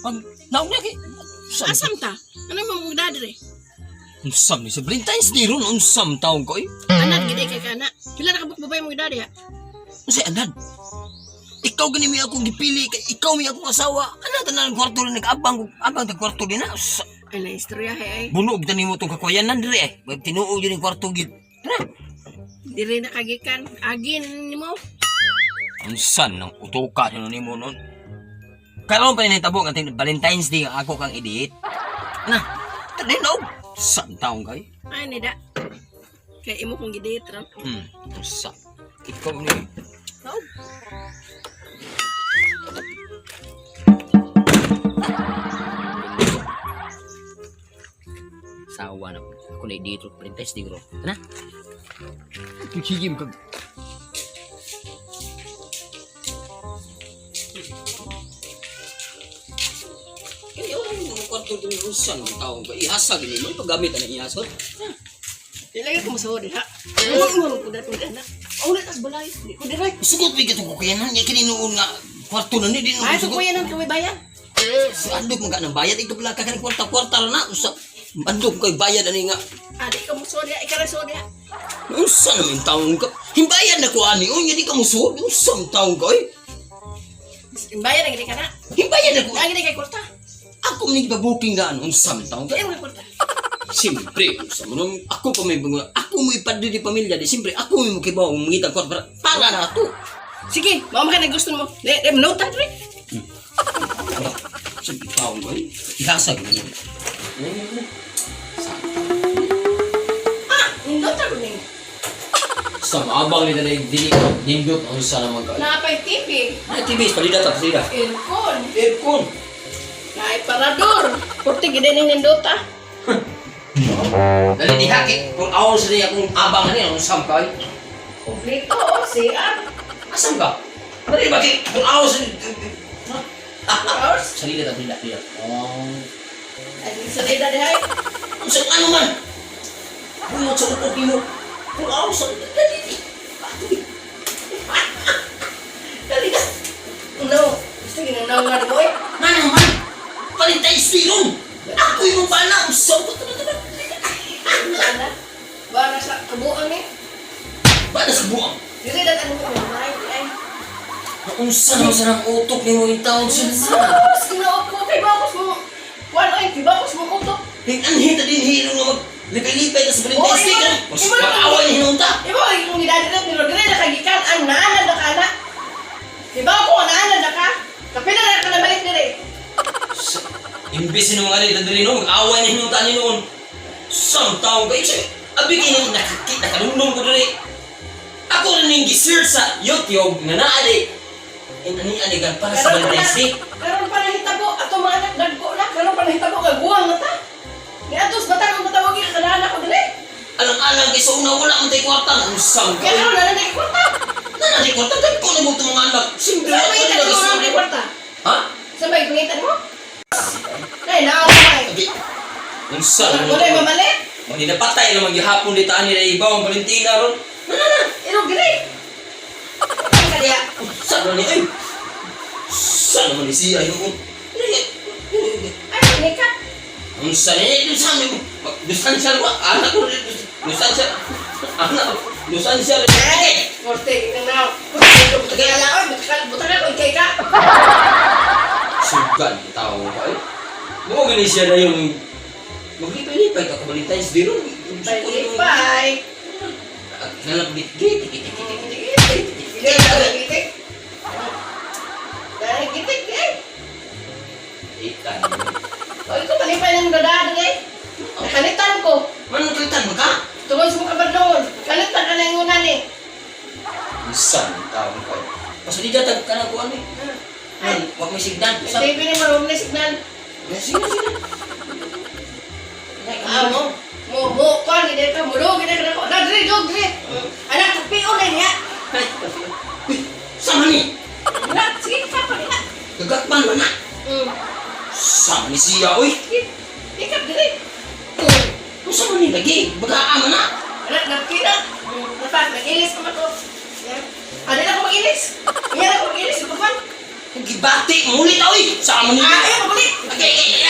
Pag naong na kay Sam, Asam ta? Ano mo mong dadre? unsam ni sa Valentine's Day ron, unsam taong ko eh. Anad gid kay kana. Pila na kabuk babay mong dadre ha? Unsay anad? Ikaw gani may akong gipili kay ikaw may akong asawa. Ana tanan kwarto rin nag-abang ko, abang tag kwarto din na. Ay na istorya hay ay. Bunog tani mo tong kakwayanan dire eh. Wag tinuod yun yung kwarto gid. Tara. Dire na kagikan. Agin nimo. Unsan nang utuka nino nimo nun? Karon pa ni nahitabo nga ting Valentine's Day ang ako kang idit. Na, tadi no. San taong kay? Ay nida. Kay imo kong gidate ra. Unsa? Ikaw ni. No. Sawa na. Ako na dito Valentine's Day bro. Na. Sige mo kag. Kaya wala mo mga kwarto din unsan ang taong ka. Ihasa gini mo ipagamit ang ihasod. Dili ko masuod ha. Ano mo ko dato ana? Aw na tas balay. Di ko dire. Sugot bi katong kukuyanan niya kini noon nga kwarto na ni di Ay noon sa sugot. kuya nang kaway bayan. Andok man ka ng bayad ikaw pala ka kani kwarta kwarta ra na usa. Andok kay bayad ani nga. Ah, di ka musuod ha. Ikaw ra suod ha. Unsa naman taong ka? Himbayan na ko ani unya di ka musuod. Unsa man taong ka oy? Bayan na gid ka na. Himbayan na ko. Ang gid kay kwarta. Ako man gipabuking daan unsa man taong ka? Di mo kay kwarta. Siyempre, unsa man nung ako pa may bunga, ako mo ipadli di pamilya di siyempre ako may mukibaw mangita kwarta para na to. Sige, mao man ka na gusto mo. Di, di no ta dire. Aba, sa taong ka oy. Ihasa gini. Ah, nindot ta ning. Sa maabang nila na dili nindot unsa naman ka. Naapay TV, Ay, TV, palida ta, palida. aircon, Aircon. naay parador. Kurti gid ning nindota. Dali di haki. Kung awon sa niya kung abang ani ang sampay. Kompleto oh, CR. Asan ka? Dali ba kay kung awon sa Hours. Salida ta, salida, salida. Oh. Ay sa dida dihay. Ang sa ano man? Bungot sa utok nimo. Kung awon sa dali di. Dali ka. No, gusto ginanaw nga ni boy. Mana man? Valentine's Day ron. Ako yung bana. Ang sa utok na Ana. Bara sa kabuang ni. Bana sa buang. Dili dat ano ko ay ay. Unsa naman sa nang utok nimo yung taon sa Sus, Ginoo ko kay bakos mo. Kuan oy, kay bakos mo utok. Ning anhin ta din hilong nga mag lipay-lipay ta sa Valentine's Day ka. Oh, imo- imo- Pag-away ni hinunta. Imo ay kung gidadiri ni Rodri na kagikan ang naanad na kana. Di ba ko naanad na ka? Kapila na ka nabalik diri. Imbes ni mga dali dali no, mag-away ni hinunta ni noon. Sam taong kayo siya. Abi kini nakakita kanumdum ko dali. Ako rin ning gi-search sa YouTube nga naa di. Ani ani gan para sa Valentine's Day. Karon pa nahitabo ato mga anak dagko na karon pa nahitabo kay buwang na ta. Ni atos batang ang matawag ka kanana ko diri. Alang-alang kay sa una wala man tay kwarta. Ang sam Kaya kayo. karon na na kwarta. Nana di kwarta dagko na mo itong mga anak. Simple Sa ako may nila mo gusto. na kwarta. Ha? Sa may pangitan mo? Nay naaw ka. Abi. Unsa naman Wala to? mamalit. Mga napatay naman gihapon di taan nila ibaw ang Valentina ron. Na na na. Iro diri. Ang kadiya. Saan naman ni ay? Saan naman ni siya yung Ay nika. Ang sanay ni sa amin. Distansya ba? Anak ko distansya. Anak, distansya. Ay, korte ginang naaw. Korte butang ka oy, butang ka kay ka. Sugan tao ka eh. Mo gani siya na yung maglipay-lipay ka Valentine's Day ron. Bye. Nalabit git git git git. Gitik, eh. Ikan. Oy, ko talipay ng dadaan eh. Nakalitan ko. Manong kalitan mo ka? Tungod sa mga kabardongon. Kalitan ka na yung unan eh. Isan tao ka. Pasalida tag ka na ko ano eh. Ay, Wag may sigdan. may TV ni mo, may signal. Sige, sige. Ah, mo. Mo, mo, kuan, gede ka, mo, do, gede ka na ko. Na, diri, do, diri. Anak, kapion na niya. Uy, sama ni. Anak, sige, kapa niya. Gagakpan man na. Sama ni siya, uy. Sige, ikap, diri. Unsa man ni lagi? Bagaa man na. Anak, napkina. Napak, nag-ilis pa man ko. Yan. Ano na ako mag-inis? Nga na ako mag-inis, ito man. Gibati, mulit oy. Sa amo ni. Ah, eh, magulit. Okay, okay.